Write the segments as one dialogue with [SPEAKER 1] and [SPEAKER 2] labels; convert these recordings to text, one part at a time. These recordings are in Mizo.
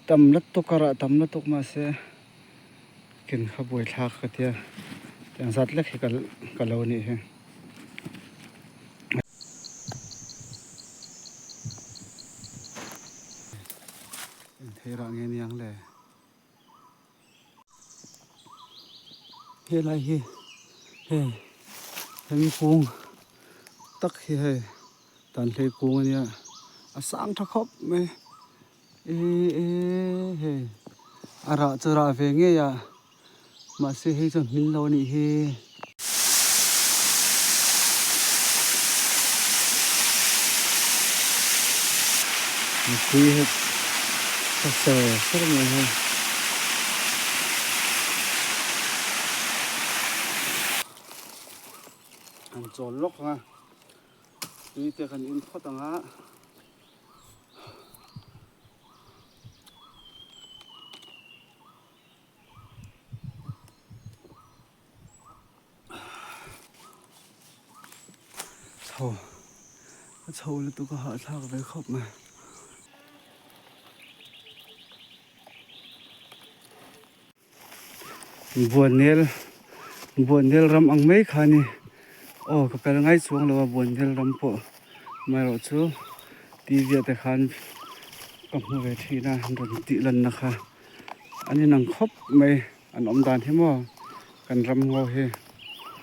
[SPEAKER 1] Tam lutuk a rah tam lutuk mahse ken kha buaithlak ka tia tiang zat lek hi ka lo nih hi. Eng thei rah nge niang le? Helai hi hei hemi kung tak hi hei tanhlei kung ania a sang tha khawp mai eh hei a rah chu rah ve ngei a mahse hei chu hmin lo anih hi. Mipui hi ka ser ser mai hi. An chawl lawk ang a, tui te kan in phawt ang a. Chho a chho lutuk a hahthlak ve khawp mai. Buannel Buannel ram ang mai kha a ni aw ka kal ngai chuang lo a Buannel ram pawh amaherawh chu T V ah te khan ka hmu ve thin a rawn tih lanna kha an inang khawp mai. An awm dan hi maw kan ram ngaw hi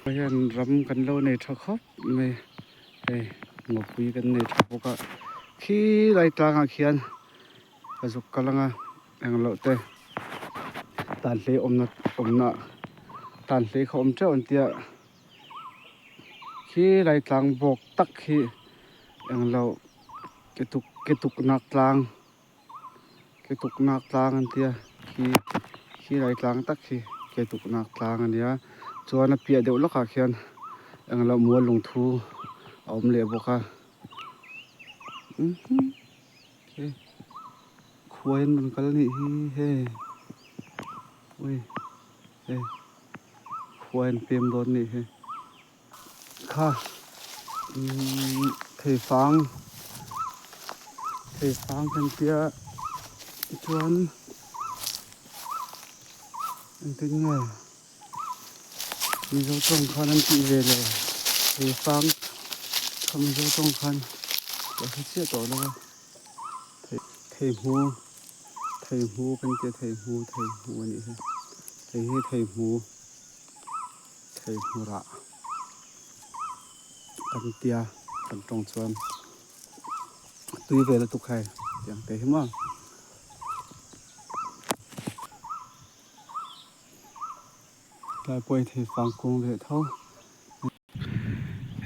[SPEAKER 1] hian ram kan lo nei tha khawp mai hei ngawpui kan nei tha bawk a khilai tlangah khian ka zuk kal ang a engloh te tan hlei awmna awmna tan hlei kha awm teuh an tia khilai tlang bawk tak hi engloh ketuk ketuk nak tlang. Ke tuknak tlang an tia khi khi lai tlang tak khi ke tuknak tlang a nia chuan a piah deuh lawkah khian englo mual lungthu a awm leh bawk a khuai an rawn kal anih hi hei ui hei khuai an pem dawn anih hi. Kha theifang theifang kan tia chuan engtin nge mizo tawng khan an tih ve le theifang kha mizo tawng khan ka hre chiah tawh lo a theihmu theihmu kan tia theihmu theihmu a nih hi hei hi theihmu. Thei hmurah kan tia kan tawng chuan a tui ve lutuk hei tiang te hi maw. Tlai pawh hi thei fang kung leh tho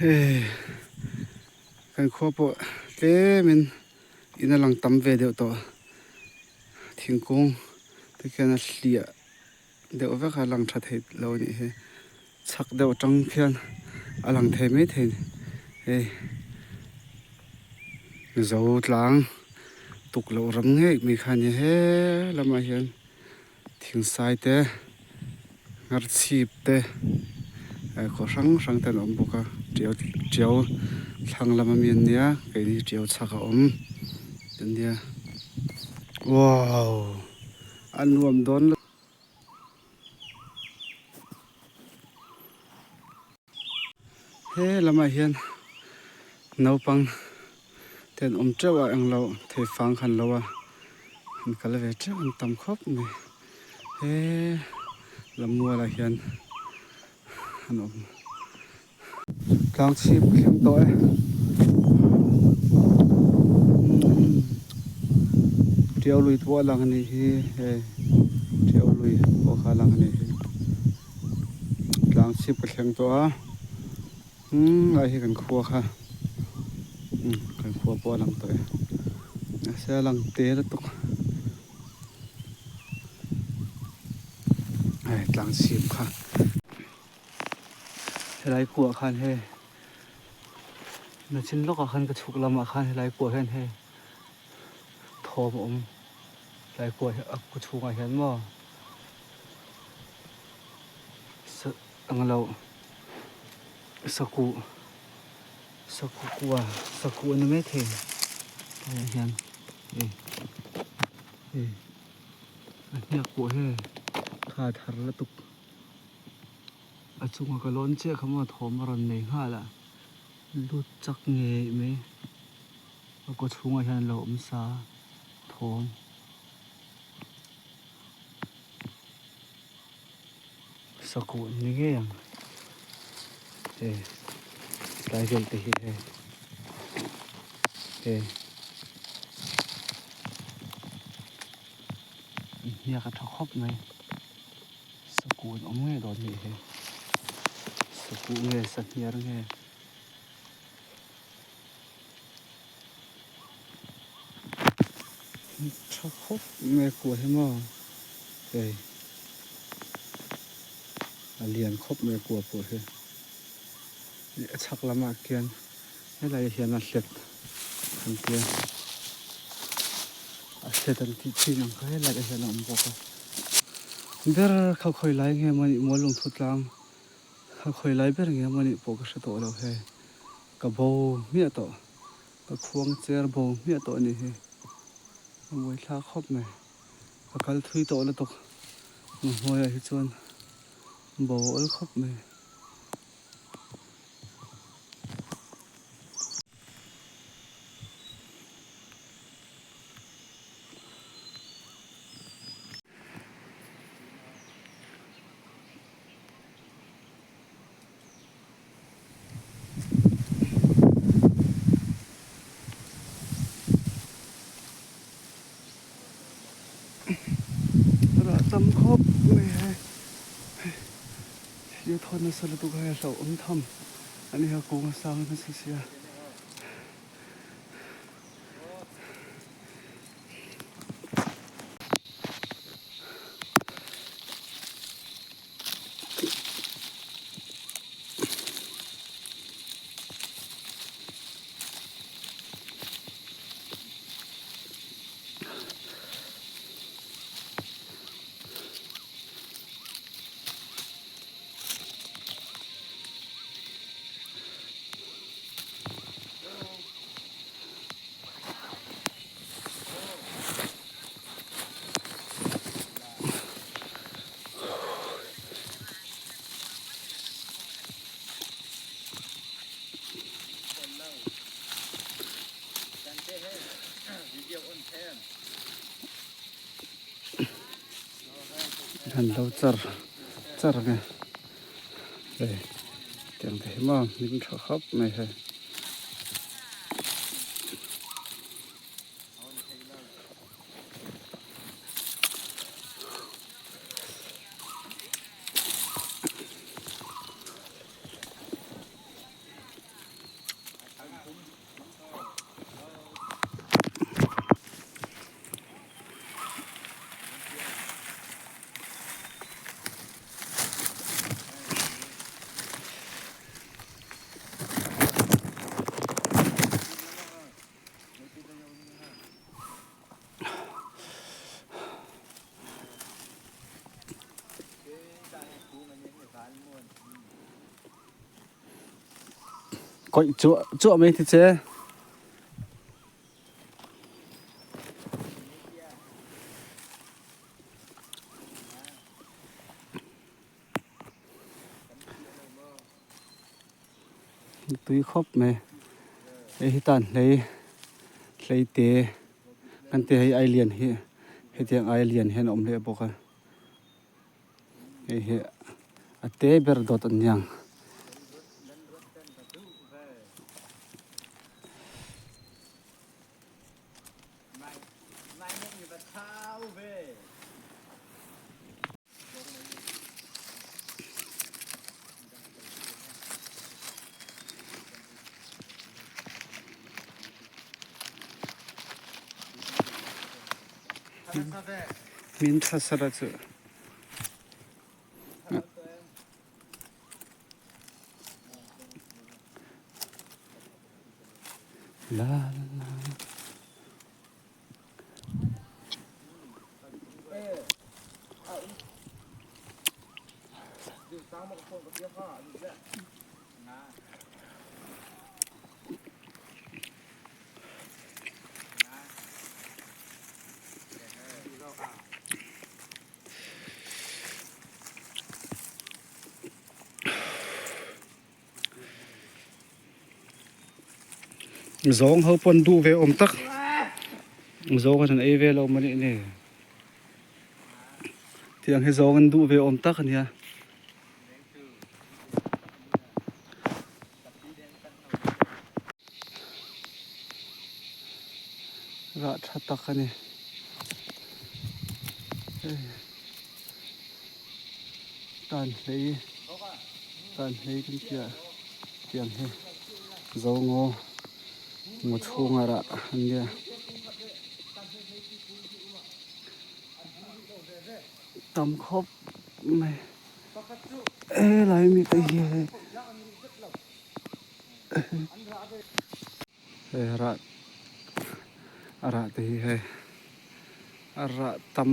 [SPEAKER 1] hei kan khua pawh tlemin in a lang tam ve deuh tawh thingkung te khian a hliah. Deuh vek a lang tha thei lo a nih hi chhak deuh atang khian a lang thei mai thei hei zo tlang tuk loh ram ngei mai kha a ni he lamah hian thingsai te ngharchhip te khaw hrang hrang te an awm bawk a tiau tiau thlang lam ami an nia keini tiau chhak a awm ania wow. A nuam dawn lo. He lamah hian naupang te an awm teuh a englo thei fang khan lo a an kal ve teuh an tam khawp mai he lam mualah hian an awm. Tlang chhip thleng tawh e. Tiau lui pawh a lang a nih hi hei tiau lui pawh kha a lang a nih hi tlang chhip ka thleng tawh a umm lai hi kan khua kha umm kan khua pawh a lang tawh e mahse a lang te lutuk hei tlang chhip kha. Helai khuah khan hei nachin lawkah khan ka chhuk lamah khan helai khuah hian hei thawm a awm helai khuah hi a khaw chhungah hian maw sa ang lo sakuh sakuh kua sakuh a ni maithei helaiah hian hei hei. A hniak pawh he kha thar lutuk a chunga ka lawn chiah kha maw thawm a rawn nei nghal a lut chak ngei mai a kaw chhungah hian a lo awm sa thawm. Sakuh ni ngei ang hei tlai vel te hi hei hei hniak a tha khawp mai sakuh an awm ngei dawn nih hi sakuh nge sahniar nge. Tha khawp mai a kua hi maw hei a lian khawp mai a kua pawh hi a chhak lamah khian helai ah hian a hlet an tia a hlet an tih thin ang kha helai ah hian a awm bawk a ber kha khawi lai nge maw nih mual lungthu tlang kha khawi lai ber nge maw nih pawh ka hre tawh lo hei ka bo hmiah tawh. Ka khuang cher bo hmiah tawh a nih hi. A buaithlak khawp mai. Ka kal thui tawh lutuk. Hnuaiah hi chuan bo a awl khawp mai. Rah tam khawp mai hei thli a thawn nasa lutuk a hei hlauhawm tham a ni a kung a sang nasa sia. Han lo char char nge hei tiang te hi maw hming tha khawp mai hei. Kawih chuah chuah mai ti che. Tui khawp mai hei hi tan hlei hlei te kan tih hei ai lian hi hetiang ai lian hian a awm leh bawk a hei hi a te ber dawt an niang. Min thlasara chu. La la la. Zawng ho pawn duh ve awm tak zawng an han ei ve lo maw ni tiang hi zawng an duh ve awm tak a nia. Rah tha tak a ni hei tan hlei tan hlei kan tih tiang hi zo ngaw ngaw chhunga rah an nia tam khawp mai helai mi te hi hei Hei a rah a rah te hi hei a rah tam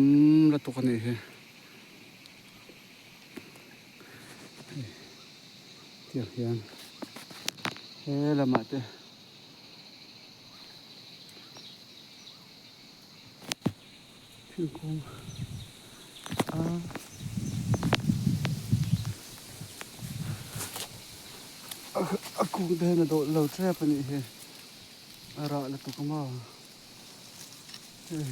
[SPEAKER 1] lutuk a nih hi hei tiang hian he lamah te thingkung a a kung te hian a dawlh lo tep a nih hi a rah lutuk a maw hei.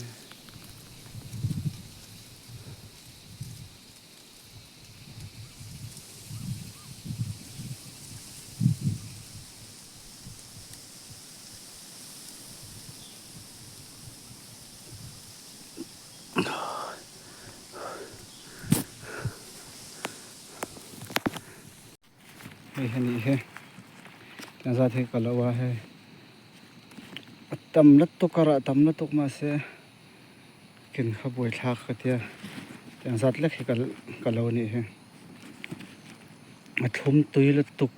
[SPEAKER 1] Hei hi anih hi tiang zat hi ka lo a hei a tam lutuk a rah tam lutuk mahse ken kha buaithlak ka tia tiang zat lek hi ka lo anih hi a thlum tui lutuk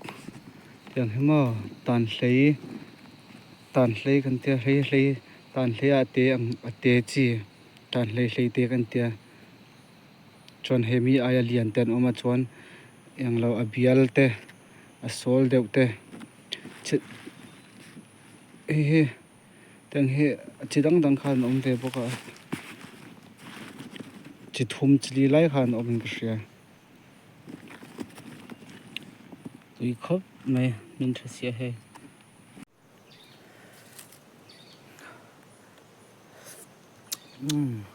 [SPEAKER 1] tiang hi maw tan hlei. Tan hlei kan tia hlei hlei tan hlei ah te ang a te chi tan hlei hlei te kan tia chuan hei mi aia lian te an awm a chuan englo a bial te a sawl deuh te chi hei hi tiang hi chi dang dang khan an awm ve bawk a chi thum chi li lai khan an awm in ka hria. Tui khawp mai min tha sia hei. Umm.